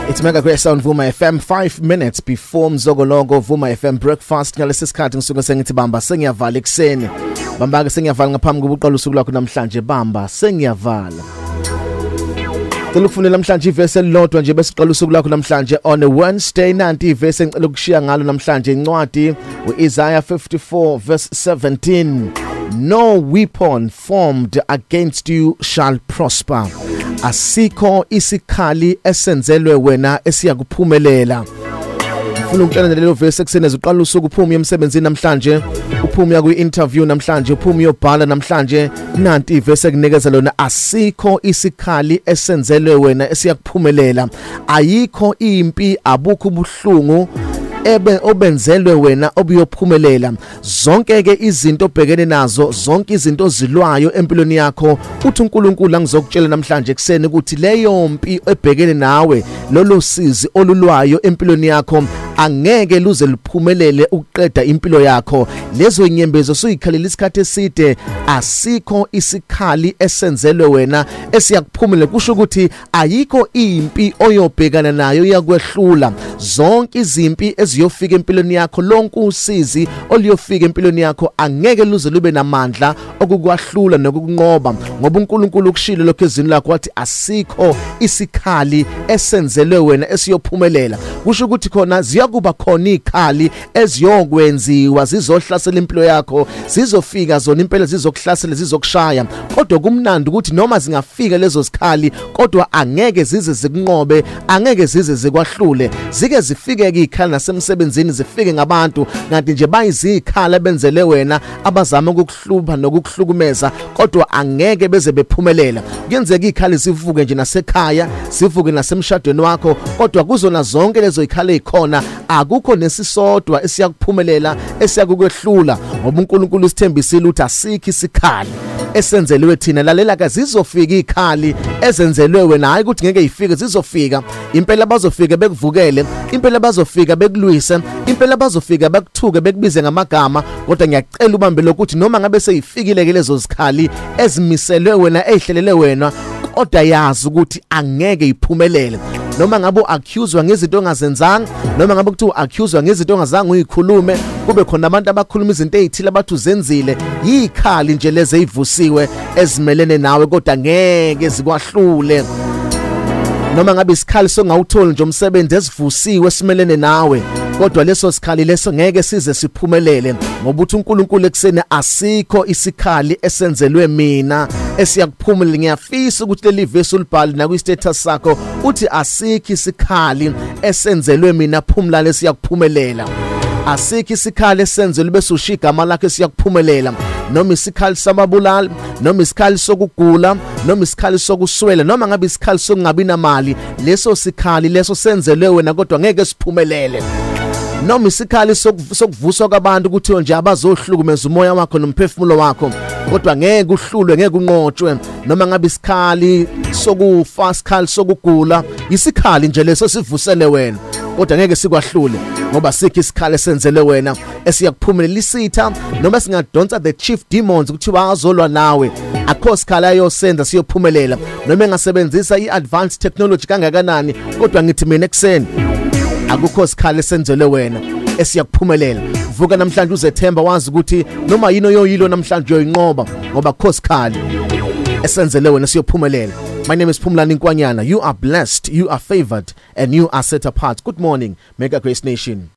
It's Mega Grace on Vuma FM, 5 minutes before Mzokoloko Vuma FM breakfast. Ngalesi sikhathi ngisuke sengithi bamba sengiyavala ekseni. Bamba ke sengiyavala ngaphambi kokuqala usuku lwakho namhlanje, bamba sengiyavala. Cela ukufundela namhlanje ivesi elilodwa nje bese uqala usuku lwakho namhlanje on a Wednesday. Nanti ivesi engicela ukushiya ngalo namhlanje, incwadi uIsaiah 54 verse 17. No weapon formed against you shall prosper. Asikho isikhali esenzelwe wena esiyakuphumelela. Ngifuna ukutshela lelo verse ekuseni uqala usuku, uphuma emsebenzini namhlanje, uphuma kwi-interview namhlanje, uphuma uyobhala namhlanje, nanti ivesi ekunikeza lona: asikho isikhali esenzelwe wena esiyakuphumelela. Ayikho impi, abukho ubuhlungu ebe obenzelwe wena obuyophumelela. Zonke ke izinto obhekene nazo, zonke izinto ozilwayo empilweni yakho, uthi uNkulunkulu angizokutshela namhlanje ekseni ukuthi leyo mpi ebhekene nawe, lolo sizi olulwayo empilweni yakho angeke luze luphumelele ukuqeda impilo yakho. Lezo inyembezo suyikhalela isikhathi eside, asikho isikhali esenzelwe wena esiyakuphumelela. Kusho ukuthi ayikho impi oyobhekana nayo yakwehlula. Zonke izimpi eziyofika empilweni yakho, lonke usizi oluyofika empilweni yakho angeke luze lube namandla okukwahlula nokukunqoba, ngoba uNkulunkulu ukushilo lokho ezwini lakho wathi asikho isikhali esenzelwe wena esiyophumelela. Kusho ukuthi khona ziyakuba khona izikhali eziyokwenziwa zizohlasela impilo yakho, zizofika zona impela, zizokuhlasela, zizokushaya, kodwa kumnandi ukuthi noma zingafika lezo zikhali kodwa angeke zize zikunqobe, angeke zize zikwahlule. Zike zifike ke izikhali nasemsebenzini, zifike ngabantu kanti nje bayizikhala benzele wena abazama ukukuhlupha nokukuhlukumeza, kodwa angeke beze bephumelela. Kuyenzeka izikhali zivuke nje nasekhaya, zivuke nasemshadweni wakho, kodwa kuzona zonke lezo zikhali ezikhona akukho nesisodwa esiyakuphumelela, esiyakukwehlula, ngoba uNkulunkulu usithembisile ukuthi asikho isikhali esenzelwe thina. Lalela ke, zizofika izikhali ezenzelwe wena, hayi ukuthi ngeke ifike, zizofika impela, bazofika bekuvukele impela, bazofika bekulwise impela, bazofika bekuthuke, bekubize ngamagama, kodwa ngiyacela ubambe lokuthi noma ngabe seyifikile ke lezo zikhali ezimiselwe wena, ezihlelele wena, kodwa yazi ukuthi angeke iphumelele. Noma ngabe uaccuswa ngezinto ongazenzanga, noma ngabe kuthiwa uaccuswa ngezinto ongazange uyikhulume, kube khona abantu abakhuluma izinto ezithile abathi uzenzile, yikhali nje lezi ezivusiwe ezimelene nawe, kodwa ngeke zikwahlule. Noma ngabe isikhali songawutholi nje umsebenzi esivusiwe simelene nawe, kodwa leso sikhali leso ngeke size siphumelele, ngoba uthi uNkulunkulu ekseni asikho isikhali esenzelwe mina esiyakuphumelela. Ngiyafisa ukuthi leli verse ulibhale na kwi status sakho, uthi asikho isikhali esenzelwe mina Phumlani esiyakuphumelela. Asikho isikhali esenzelwe bese ushiya igama lakho esiyakuphumelela, noma isikhali samabulali, noma isikhali sokugula, noma isikhali sokuswela, noma ngabe isikhali sokungabi namali, leso sikhali leso senzelwe wena kodwa ngeke siphumelele. Noma isikhali sokuvuswa kwabantu ukuthi nje abazohlukumeza umoya wakho nomphefumulo wakho, kodwa ngeke uhlulwe, ngeke unqotshwe. Noma ngabe isikhali sokufa, isikhali sokugula, isikhali nje leso sivusele wena, kodwa ngeke sikwahlule, ngoba sikho isikhali esenzele wena esiyakuphumelela. Isitha noma singadonsa the chief demons ukuthi bazolwa nawe, akho sikhala ayosenza siyophumelela, noma engasebenzisa i-advanced technology kangakanani, kodwa ngithi mina ekuseni akukho sikhali esenzelwe wena esiyakuphumelela. Vuka namhlanje uzethemba, wazi ukuthi noma yini oyoyilo namhlanje uyoyinqoba, ngoba akukho sikhali esenzele wena siyophumelela. My name is Phumlani Nkwanyana. You are blessed, you are favored, and you are set apart. Good morning, Mega Grace Nation.